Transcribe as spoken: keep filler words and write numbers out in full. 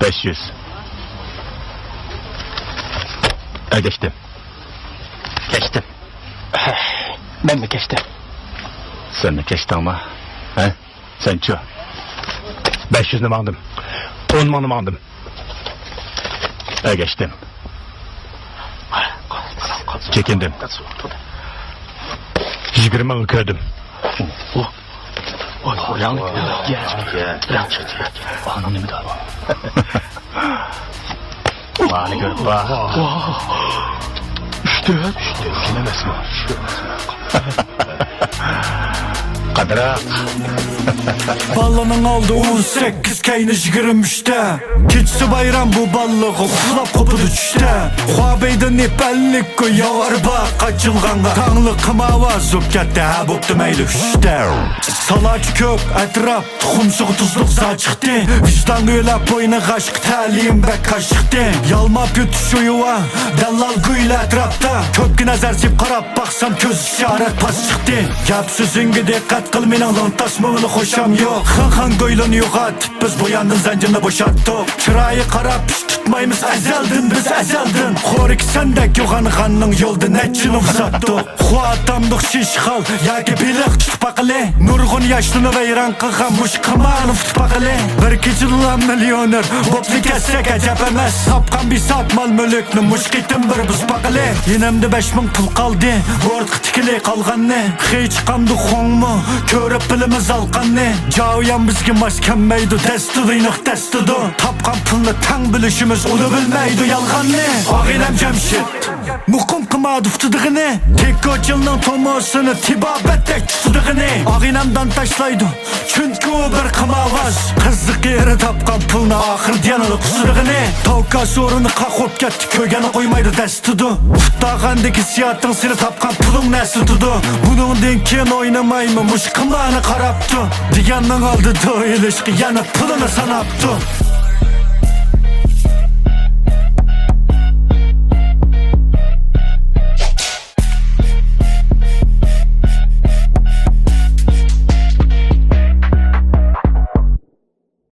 بەش يۈز. ئەگەشتىم. كەچتىم. مەنمۇ كەچتىم. سەنمۇ كەچتىڭما؟ ھە؟ سەنچۇ؟ بەش يۈزنى ماڭدىم. ئون مىڭنى ماڭدىم. ئەگەشتىم. چېكىندىم. يىگىرمە مىڭغا كىردىم. مانى كۆرۈپ باق. ئۈچتە. ئۈچتە. قاتراق. بالىنىڭ ئالدى ئون سەككىز، كەينى يىگىرمە ئۈچتە. كېچىسى بايرام بۇ بالىلىقى، ئۇخلاپ قوپىدۇ چۈشتە. خۇابەيدىن ئېلىپ ئەللىك كوي ياۋار باغ قاچىلغانغا. تاڭلىق قىماۋاز زوپ كەتتى، ھە بوپتۇ مەيلى ئۈچتە. سالاچى كۆپ ئەتراپ، تۇخۇمسىغا تۇزلۇق زا چىقتى. ۋىجدانغا يۆلەپ بوينىغا ئاشقا تەلىيىم بەك قاش چىقتى. يالماپ يۈتۈش ئۇيۇۋا، دەللال گۈيلە ئەتراپتا. كۆپكە نەزەر سېلىپ قاراپ باقسام، كۆز ئىشارەت پاس چىقتى. گەپ سۆزۈڭگە دىققەت قىل، مېنىڭ لوڭ تاسمىمنى خۇشام يوق. خىڭخاڭ گويلىنى يوغان، بىز بۇ ياندىن زەنجىرنى بوشاتتۇق. چىرايى قاراپ ئىش تۇتمايمىز ئەزەلدىن، بىز ئەزەلدىن. خورىكى سەندەك يوغانغاننىڭ يولىدا نەچچىنى ئۇزاتتۇق. خۇا ئاتامدۇق شىشخال ياكى بېلىق تۇتۇپ باقىلى. نۇرغۇن ياشلىنى ۋەيران قىلغان مۇشۇ قىمارنى تۇتۇپ باقىلى. بىر كېچىدىلا مىليونېر بوپلا كەتسەك ئەجەب ئەمەس. تاپقان بىسات مال-مۈلۈكنى مۇشۇ قېتىم بىر بۇزۇپ باقىلى. يېنىمدا بەش مىڭ پۇل قالدى، بورتقا تىكىلى قالغاننى. خېي چىقامدۇ خۇڭمۇ، كۆرۈپ بىلىمىز ئالقاننى. جاۋيان بىزگە ماس كەلمەيدۇ، دەستىدۇ، يېنىق دەستىدۇ. تاپقان پۇلنى تەڭ بۆلۈشىمىز، ئۇلا بىلمەيدۇ يالغاننى. ئاغىنەم جەمشىت مۇقىم قىماردا ئۇتىدىغىنى، تېكوچىلنىڭ تومۇرسىنى تېبابەتتەك تۇتىدىغىنى. ئاغىنەم دان تاشلايدۇ، چۈنكى ئۇ بىر قىمارۋاز. قىزىق يېرى تاپقان پۇلنى ئاخىرىدا يەنىلا قۇسىدىغىنى. توكا سورۇنى قاقۇپ كەتتى، كۆرگەننى قويمايدۇ دەستىدۇ. ئۇتاغاندىكى سىياتىڭ سېنى تاپقان پۇلۇڭنى ئەسلىتىدۇ. بۇنىڭدىن كېيىن ئوينىمايمەن مۇشۇ قىمارنى قاراپتۇ. دېگەننىڭ ئالدىدا ئويلىشىپ يەنە پۇلىنى ساناپتۇ.